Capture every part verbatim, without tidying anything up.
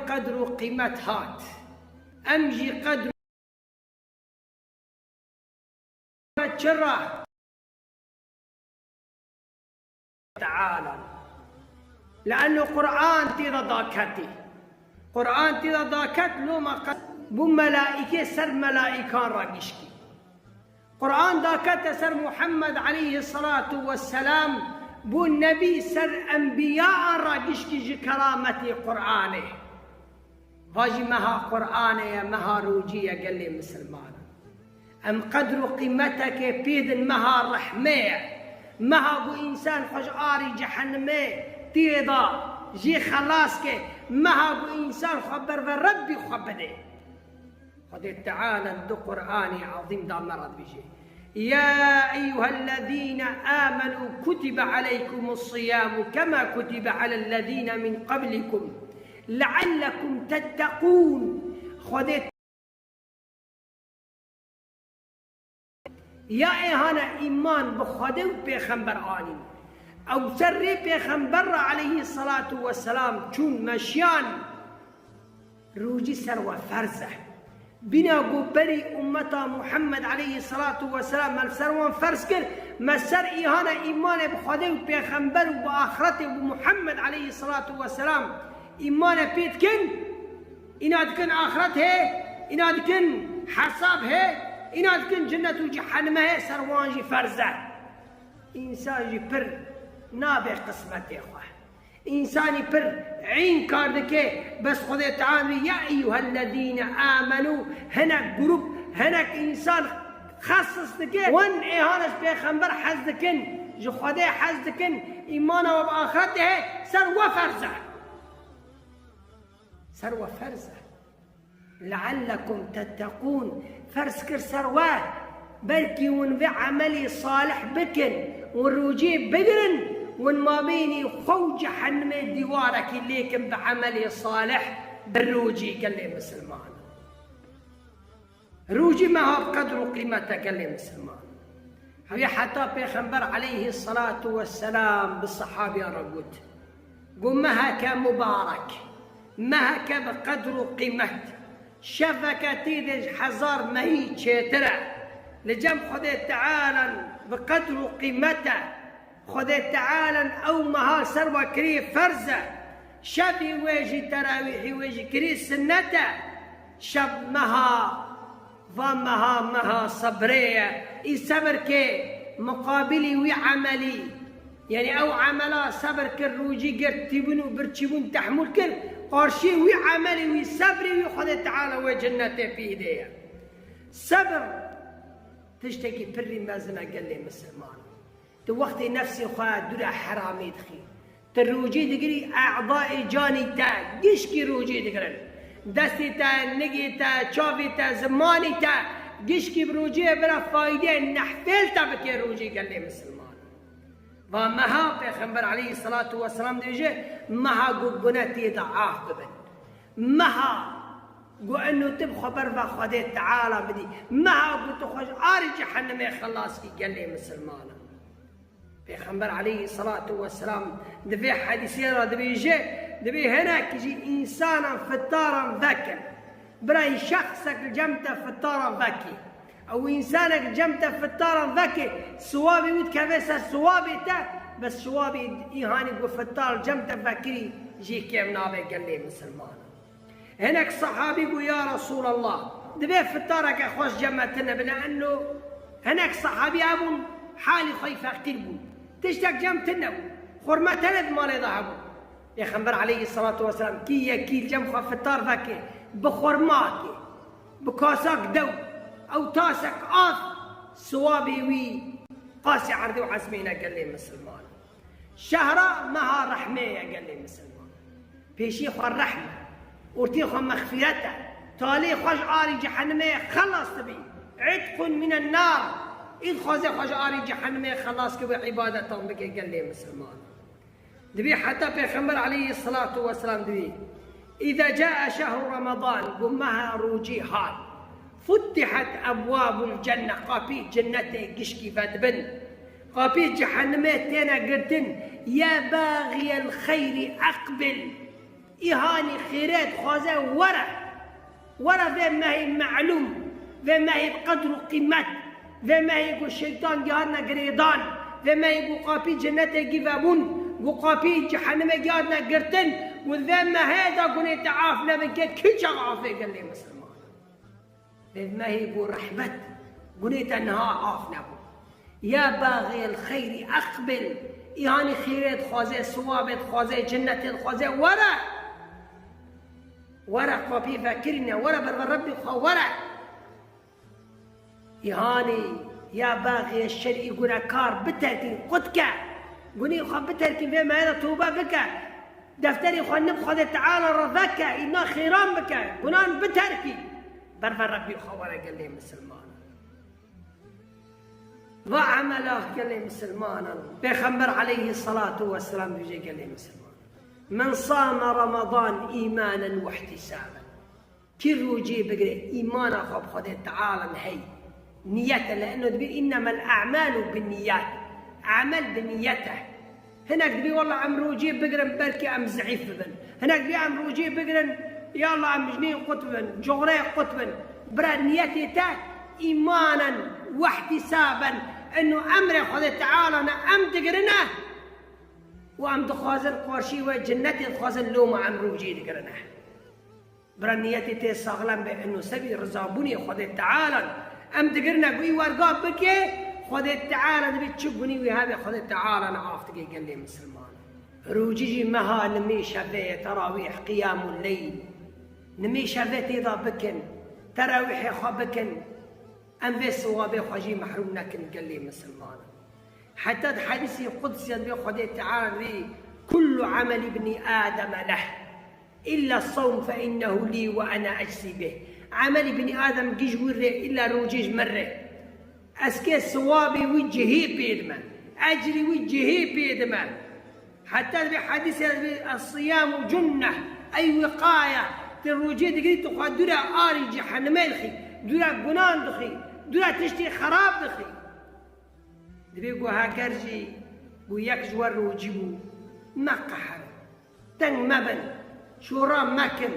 qedr û qîmet hat. Em jî qedr û çira Teala. Le'enno Qur'an tê de daketî. Qur'an tê de daket loma qe-, bû melaîkê ser melaîkan re gişkî. Qur'an dakete ser Muhammed aleyhisselatu vesselam, bû nebî ser enbiya re gişkî ji kerametê Qur'anê. Va jî meha Qur'anê ye, meha rocî ye gelê misilmanan. Em qedr û qîmetekê pê din, meha rehmê ye. Meha ku însan xwe ji arî cehenimê tê de jê xelas ke. Meha ku însan xwe ber ve Rebbî xwe bide. Xwedê Teala di Qur'anê Ezîm de me re dibêje: يا أيها الذين آمنوا كتب عليكم الصيام كما كتب على الذين من قبلكم لعلكم تتقون. Xwedê Ya êhana îman bi Xwedê û pêxember anîn. Ew ser rê pêxember re aleyhî selatu weselam çûn meşiyan, rûcî ser we ferz e. Bîna ku berî ummeta Muhammed aleyhî selatu weselam me li ser wan ferz kir, me ser îhana îmanê bi Xwedê û pêxember û bi axretê û bi Muhammed aleyhî selatu weselam îmane pê dikin, îna dikin axiret hê, îna dikin hesab hê, îna dikin cinnet û cehenime hê, ser wan jî ferz e. Însan jî pir nabe qismetê xwe. Însanî pir înkar dike, bes Xwedê Teala ya eyyuhellezîne amenû, hinek grûp, hinek însan xesis dike. Wan êhana ji pêxember hez dikin, ji Xwedê hez dikin, îmana we bi axretê hê, ser we ferz e. Ser we ferz e. Leallekum tetteqûn. Ferz kir ser we. Belkî hûn vê emelê salih bikin, hûn rûcê bigirin, hûn mabênî xwe û cehenimê dîwarekî lêkin bi emelê salih, bi rûcî gelê misilman. Rûcî meha bi qedr û qîmet e gelê misilman. Wî heta Pêxember aleyhî selatu weselam bi sehabiyan re got, got, meheke mubarek, meheke bi qedr û qîmet, şeveke tê de ji hezar mehî çêtir e. Li cem Xwedê Teala bi qedr û qîmet e. Xwedê Teala ew meha ser we kirî ferz e. Şevî wê jî terawîhî wê jî kirî sinnet e. Şev meha, va meha, meha sebrê ye. Î sebir kê muqabilî wî emelî, yanî ew emela sebir kir, rûcî girt, tîbûn û birçîbûn tehmûl kir, qarşî wî emelî wî sebrî wî Xwedê Teala wê cinnetê pî dê ye. Sebir tiştekî pirî mezin e gelê misilman. Tu wextê nefsê xwe dûre heramê dixî. Tu rûcî digirî, e'dayê canî te gişkî rûcî digirin. Destê te, nigê te, çavê te, zimanî te gişkî bi rûciyê bira faydeyê nehfêl te bikê rûcî gelê misilman. Va meha Pêxember aleyhî selatu weselam dibêje, meha ku gune tê de af bibin. Meha ku eno tu bi xwe ber ve Xwedê Teala bidî. Meha ku tu xwe ji arê cehennemê xelas kî gelê misilmanan. Pêxember aleyhî selatu weselam di vê hedîsê re dibêje, dibê hinek jî însanan fitaran vekin. Birayî şexsek li cem te fitaran vekî. Ew însanek cem te fitaran veke, siwabê wî dikeve ser siwabê te, bes siwabê îhanî ku fitar cem te vekirî jî kêm nabe gelê misilmanan. Hinek sehabî got, ya Resûlallah, divê fitareke xweş cem me tune be, le'enno hinek sehabî hebûn halî xwe yî feqîr bûn. Tiştek cem tune bû. Xurma tenê di malê de hebû. Pêxember aleyhî selatu weselam kî yekî li cem xwe fitar veke, bi xurmakê, bi kasak dew, ew tasek av, siwabê wî qasê erdê û ezmê ne gelê misilman. Şehra meha rehmê ye gelê misilman. Pêşî xwe rehm e, ortê xwe mexfîret e, talê xwe ji arî cehenimê xelas dibî. Îtkun mînen nar, î dixwaze xwe ji arî cehenimê xelas ke wê îbadetan bike gelê misilman. Dibê heta Pêxember aleyhî selatu weselam dibê, îza cae şehru Ramadan, ku meha rûcî hat, futtihat ebwabul cenne, qapî cennetê gişkî vedibin, qapî cehenimê têne girtin, ya baxiyel xeyrî eqbil. Îhanî xêrê dixwaze were. Were vê mehê melûm, vê mehê bi qedr û qîmet, vê mehê ku şeytan gihandine girêdan, vê mehê ku qapî cennetê gî vebûn, ku qapî cehennemê gihandine girtin, ku vê mehê de gunê te af nebin ke kî çax afê gelê misilman. Vê mehê bû rehmet, gunê te niha af nebû. Ya baxiyel xeyrî eqbil, îhanî xêrê dixwaze, siwabê dixwaze, cennetê dixwaze, were! Were qapî vekirîne, were ber ve Rebbî xwe were! Îhanî ya baxiyê şerî gunekar biterkî, qut ke, gunê xwe biterkî, vê mehê de tobe bike. Defterê xwe nib Xwedê Teala re veke, îna xêran bike, gunan biterkî. Ber ve Rebbî xwe were gelê misilmanan. Va emela gelê misilmanan. Pêxember aleyhî salatu weselam dibêje gelê misilmanan. Men same Ramadan îmanen we ihtisaben. Kî rojê bigire, îmana xwe bi Xwedê Teala heye. Niyet e, le eno dibê, "Innemel a'malu binniyat." Amel bi niyet e. Hinek dibê, "Walla em rojê bigirin, belkî em zeîf bibin." Hinek dibê, "Em rojê bigirin, ya Allah em jinê qut bibin, coxreyê qut bin." Bira niyetê te îmanen, wehtisaben, eno emrê Xwedê Teala ne em digirine û em dixwazin qarşî we cennetê dixwazin, loma em rojê digirine. Bira niyetê tê saxlem be, eno sebî rizabûnê Xwedê Teala. Em digirine ku wî werga bike, Xwedê Teala dibê çi gunî wî hebe, Xwedê Teala ne af dike gelê misilman. Rûcî jî meha nimê şevê ye, terawîh, qiyamul leyl. Nimê şevê tê de bikin, terawîhê xwe bikin. Em vê siwabê xwe jî mehrûm nekin gelê misilman. Heta di hedîsê qudsî de dibê Xwedê Teala dibê, "Kullu amel ibnî Adem leh." Îlla sawm fe innehu lî ve ene eczî bih. Emelî binî Adem giş wî rê, îlla rojê ji min rê. Ez kê siwabê wî cihê pê dime. Ecrî wî cihê pê dime. Heta vê hedîsê de dibê, "Es-siyamu cunneh." Ey wiqaya. Tu rojê digirî, tu xwe dûra arî cehennemê dixî. Dûra gunan dixî. Dûra tiştê xerab dixî. Dibê ku heger jî ku yek ji we rojî bû, meqeherin. Teng mebin, şora mekin,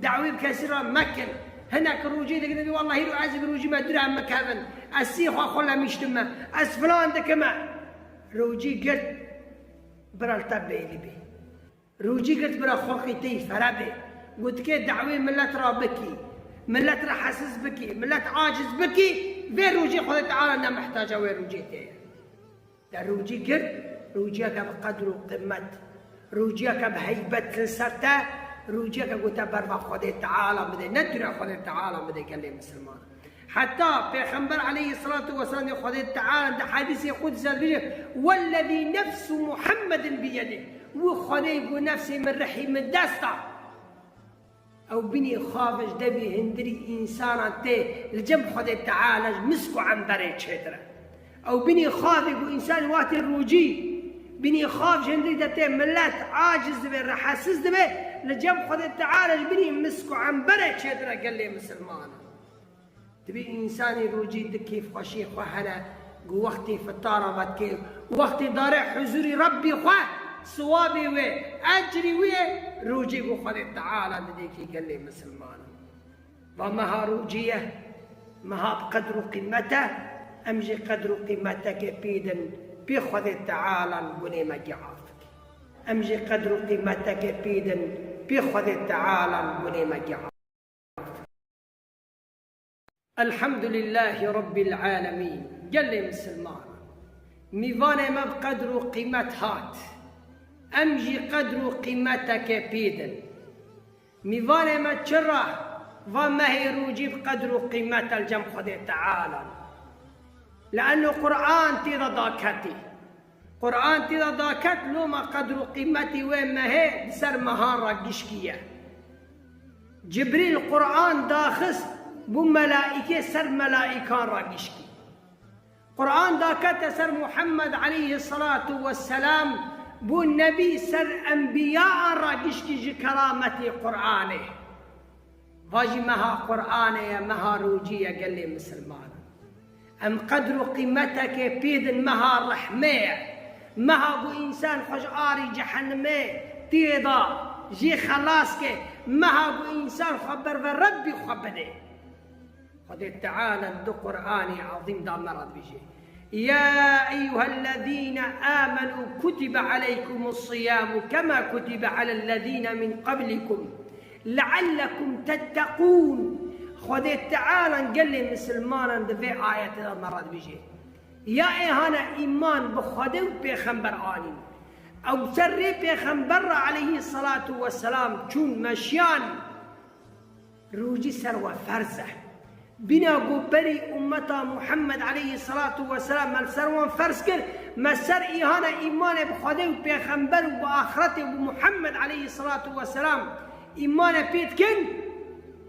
dawî bi kesî re mekin. Hinek rojî digirin, wellahî ro ez bi rojî me dûre em bikevin. Ez sî xwe xwe lemîştime, ez filan dikime. Rojî girt, bira li te bêlî bê. Rojî girt, bira xwe qîteyî fere bê. Gotikê dawî millet re bikî, millet re hesiz bikî, millet aciz bikî, vê rojî Xwedê Teala ne mihtaca wê rojê tê ye. Te rûcî girt, rûciyeke bi qedr û qîmet, rûciyeke bi heybet li ser te, rûciyeke ku te berva Xwedê Teala bidê, ne dûra Xwedê Teala bidê gelê misilman. Heta Pêxember aleyhisselatu vesselam dê Xwedê Teala di hedîsê qudsi de dibêje, "Wellezî nefsu Muhammedin biyedih." Wî Xwedê ku nefsê min rihî min dest da. Ew binî xav ji devî hindirî însanan tê li cem Xwedê Teala ji misk û emberê çêtir e. Ew binî xavê ku însanî watê rûcî, binî xav ji hindirî de tê millet aciz dibe, rehesiz dibe, li cem Xwedê Teala ji binî misk û emberê çêtir e gelê misilmanan. Dibê însanî rojî di kêfxweşiyê xwe here, ku wextê fitara vedikê, wextê dare huzûrî Rebbî xwe, siwabê wê, ecrî wê, rojê ku Xwedê Teala didê kî gelê misilmanan. Va meha rojî ye, meha bi qedr û qîmet e, em jî qedr û qîmetekê pê din, pê Xwedê Teala gunê me gî af bike. Em jî qedr û qîmetekê pê din, pê Xwedê Teala gunê me gî af Elhamdulillahî Rabbil Alemîn. Gelê misilman, mîvanê me bi qedr û qîmet hat. Em jî qedr û qîmetekê pê din. Mîvanê me çira va mehê rûcî bi qedr û qîmet e li cem Xwedê Teala. Li eno Quran tê de daketî. Quran tê de daket loma qedr û qîmetî wê mehê di ser mehan re gişkî ye. Cibrîl Quran daxist bû melaîkê ser melaîkan re gişkî. Quran dakete ser Muhammed aleyhisselatu vesselam bû nebî ser enbiyaan re gişkî ji kerametê Quranê. Va jî meha Quranê ye, meha rûcî ye gelê misilmanan. Em qedr û qîmetekê pê din, meha rehmê ye. Meha ku însan xwe ji arî cehennemê tê de jê xelas ke, meha ku însan xwe ber ve Rebbî xwe bide. Xwedê Teala di Qur'anê Ezîm de me re dibêje: يا أيها الذين آمنوا كتب عليكم الصيام كما كتب على الذين من قبلكم لعلكم تتقون. Xwedê Teala gelê misilmanan di vê ayetê de me re dibêje: Ya êhana îman bi Xwedê û pêxember anîn. Ew ser rê pêxember re aleyhî selatu weselam çûn meşiyan. Rojî ser we ferz e. Bîna ku berî ummeta Muhammed aleyhî selatu weselam me li ser wan ferz kir, me ser îhana îmanê bi Xwedê û pêxember û bi axretê û bi Muhammed aleyhî selatu weselam îmane pê dikin,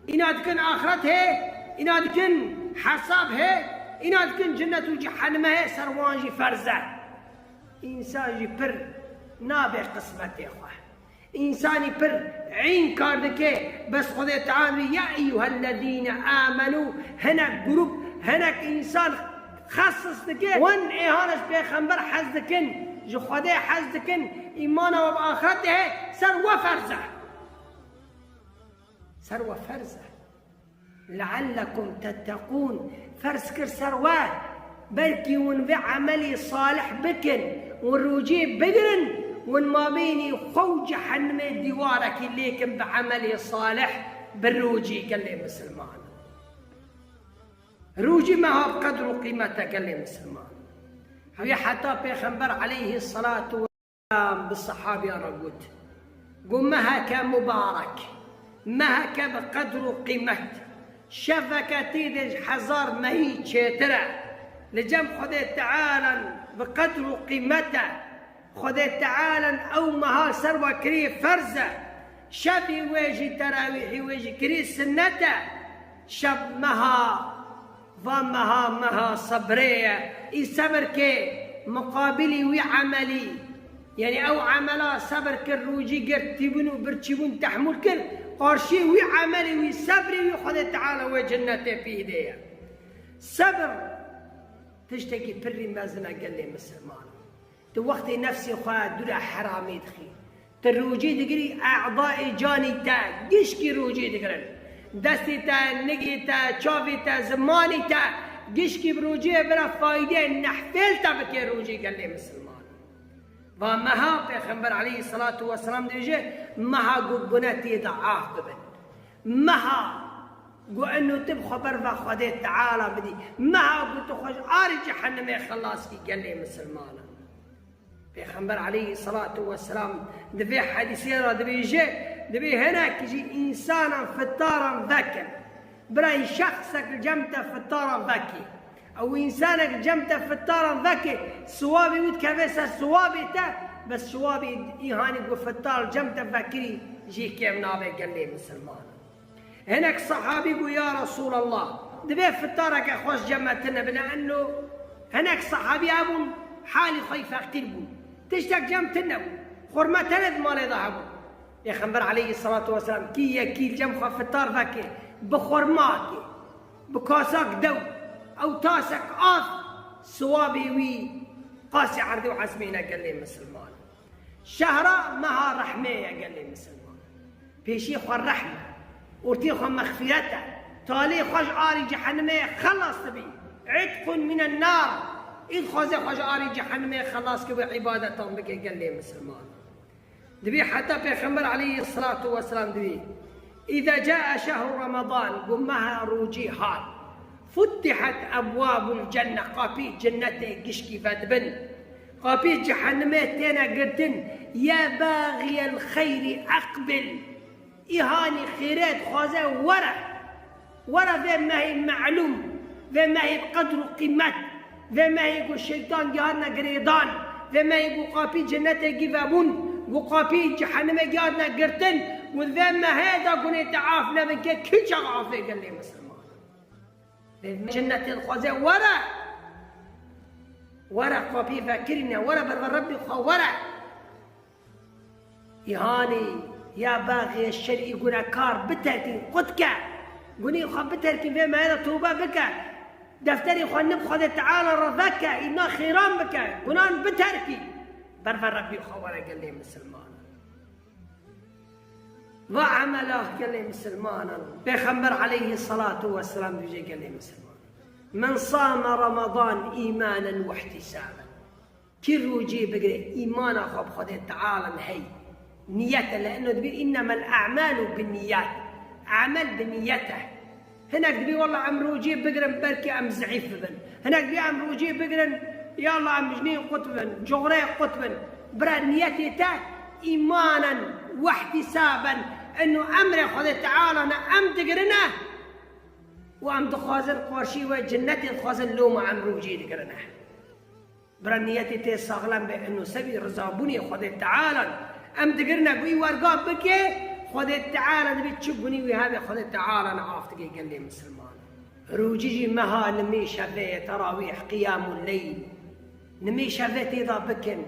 îna dikin axiret heye, îna dikin hesab heye, îna dikin cinnet û cehenime heye, ser wan jî ferz e. Însan jî pir nabe qismetê xwe. Însanî pir înkar dike, bes Xwedê Teala dibê, "Ya eyyuhellezîne amenû", hinek grûp, hinek însan xesis dike. Wan êhana ji pêxember hez dikin, ji Xwedê hez dikin, îmana we bi axretê heye, ser we ferz e. Ser we ferz e. "Leallekum tettekûn", ferz kir ser we, belkî hûn vê emelê salih bikin, hûn rojê bigirin, hûn mabênî xwe û cehennemê dîwarekî lêkin bi emelê salih, bi rojê gelê misilman. Rojî meha bi qedr û qîmet e gelê misilman. Wê heta Pêxember aleyhî selatu bi sehabiyan re got, got, "Meheke mubarek, meheke bi qedr û qîmet, şeveke tê de ji hezar mehî çêtir e. Li cem Xwedê Teala bi qedr û qîmet e. Xwedê Teala ew meha ser we kirî ferz e. Şevî wê jî, terawîhî wê jî kirî sinnet e. Şev meha Va meha, meha sebrê ye. Î sebir ke muqabilî wî emelî, yanî ew emela sebir kir, rojî girt, tîbûn û birçîbûn tehmûl kir, qarşî wî emelî, wî sebrî wî Xwedê Teala wê cennetê pî dê ye." Sebir tiştekî pirî mezin e gelê misilman. Tu wextê nefsê xwe dûra heramê dixî. Tu rojî digirî, e'dayê canî te gişkî rojî digirin. Destê te, nigê te, çavê te, zimanî te, gişkî bi rojiyê bira faydeyê nehfêl te bike rojî gelê misilman. Va meha Pêxember aleyhî selatu weselam dibêje, meha ku gune tê de af bibin. Meha ku eno tu bi xwe ber ve Xwedê Teala bidî. Meha ku tu xwe ji arê cehennemê xelas kî gelê misilmanan. Pêxember aleyhî selatu weselam di vê hedîsê re dibêje, dibê hinek jî însanan fitaran vekin. Birayî şexsek li cem te fitaran vekê. Ew însanek li cem te fitaran vekê, siwabê wî dikeve ser siwabê te, bes siwabê îhanî ku fitar li cem te vekirî jê kêm nabe gelê misilman. Hinek sehabî got, "Ya Resûlallah, divê fitareke xweş cem me tune bine." Eno hinek sehabî hebûn, halî xwe yî feqîr bûn. Tiştek cem tune bû. Xurma tenê di malê de hebû. Pêxember aleyhî selatu weselam kî yekî li cem xwe fitar veke, bi xurmakê, bi kasak dew, ew tasek av, siwabê wî qasî erdê û ezmîne gelê misilman. Şehra meha rehmê ye gelê misilman. Pêşî xwe rehm e. Ortê xwe mexfîret e. Talê xwe ji arî cehennemê xelas dibî. Îtkun mînen nar. Î dixwaze xwe ji arî cehennemê xelas ke wê îbadetan bike gelê misilman. Dibî heta Pêxember aleyhî selatu weselam dibî. Îza caa şehru Ramadan, ku meha rojî hat. Futtihat ebwabul cenne, qapî cennetê gişkî vedibin. Qapî cehennemê têne girtin, ya baxiyel xeyrî eqbil. Îhanî xêrê dixwaze were. Were vê mehê melûm, vê mehê bi qedr û qîmet, vê mehê ku şeytan gihatine girêdan, vê mehê ku qapî cennetê gî vebûn, ku qapî cehennemê gihatine girtin, ku vê mehê de gunê te af nebike, kî çax afê gelê misilman. Vê cennetê dixwaze were. Were qapî vekirîne, were ber ve Rebbî xwe were. Îhanî ya baxê şerî gunekar biterkî, qut ke. Gunê xwe biterkî, vê mehê de tobe bike. Defterê xwe nib Xwedê Teala re veke, îna xêran bike. Gunan biterkî. Ber ve Rebbî xwe were gelê misilman. Va emela gelê misilmanan. Pêxember aleyhisselatu vesselam dibêje gelê misilmanan. Men same Ramadan îmanen we ihtisaben. Kî rojê bigire, îmana xwe bi Xwedê Teala hey. Niyet e, le eno dibî, innemel a'malu binniyat. Amel bi niyet e. Hinek dibî, walla em rojê bigirin, belkî em zeîf bibin. Hinek dibî, em rojê bigirin, ya Allah, em jinê qut bin, coxreyê qut bin. Bira niyetê te îmanen, wehtisaben, eno emrê Xwedê Teala ne, em digirine û em dixwazin qarşî we cinnetê dixwazin, loma em rojê digirine. Bira niyetê te saxlem be, eno sebî rizabûnê Xwedê Teala. Em digirine ku wî werga bike, Xwedê Teala dibê çi gunî wî hebe, Xwedê Teala ne af dike gelê misilman. Rojî jî meha nimê şevê ye, terawîh, qiyamul leyl. Nimê şevê tê de bikin,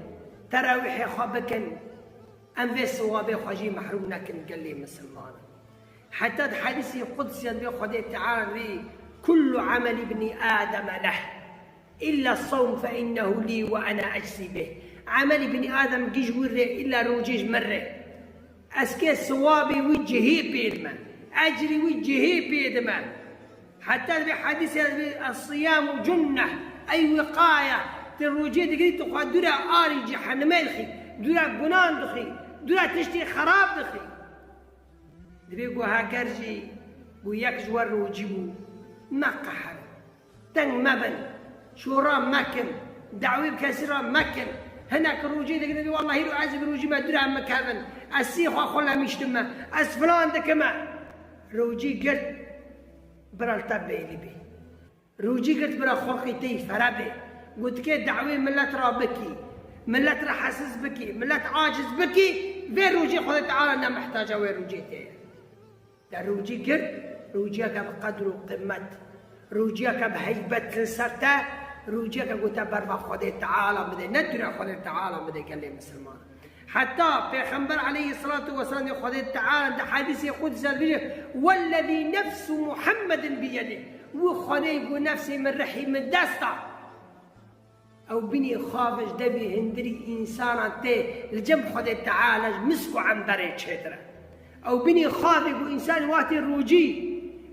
terawîhê xwe bikin. Em vê siwabê xwe jî mehrûm nekin gelê misilman. Heta di hedîsê qudsiya dibê Xwedê Teala dibê, kullu ameli bnî Ademe leh. Illa sawm fe innehu lî ve ene eczî bih. Emelî binî Adem giş wir rê, illa rojê ji min rê. Ez kê siwabê wî cihê pê dime. Ecrî wî cihê pê dime. Heta dibê hedîsê dibê, "Es-siyamu cunneh." Ey wiqaya. Tu rojê digirî, tu xwe dûra arî cehennemê dixî. Dûra gunan dixî. Dûra tiştê xerab dixî. Dibê ku heger jî ku yek ji we rojî bû, meqeherin. Teng mebin, şora mekin, dawî bi kesî re mekin. Hinek rojî digirin, wellahî ro ez bi rojî me dûre min kevin. Ez sî xwe xulemîştime, ez filan dikime. Rojî girt, bira li te bêlî bî. Rojî girt, bira xorqî te yî fere bê. Gotikê dawî millet re bikî, millet re hesiz bikî, millet aciz bikî, vê rojî Xwedê Teala ne mihtaca wê rojî tê ye. Te rojî girt, rojiyeke bi qedr û qimet, rojiyeke bi heybet li ser te, rojiyeke ku te berva Xwedê Teala bidê, ne dûra Xwedê Teala bidê gelê misilman. Heta Pêxember aleyhisselatu vesselam dê Xwedê Teala di hedîsê qudse dibêje, "Wellezî nefsu Muhammedin biyedih." Wî Xwedê ku nefsê min, rihî min dest da. Ew binî xav ji devî hindirî însanan tê, li cem Xwedê Teala ji misk û emberê çêtir e. Ew binî xavê ku însanî watê rojî,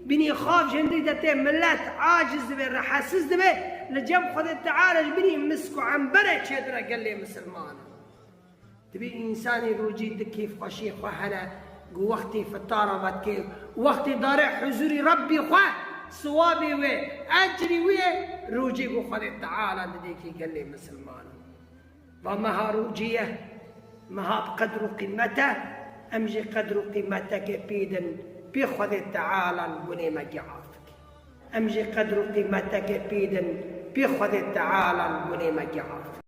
binî xav ji hindirî de tê, millet aciz dibe, rehesiz dibe, li cem Xwedê Teala ji binî misk û emberê çêtir e gelê misilmanan. Dibê însanî rojî di kêfxweşiyê xwe here, ku wextê fitara vedikê, wextê dare huzûrî Rebbî xwe, siwabê wê, ecrî wê, rojê ku Xwedê Teala didê kî gelê misilman. Va meha rojî ye, meha bi qedr û qîmet e, em jî qedr û qîmetekê pê din, pê Xwedê Teala gunê me gî af dike. Em jî qedr û qîmetekê pê din, pê Xwedê Teala gunê me gî af dike.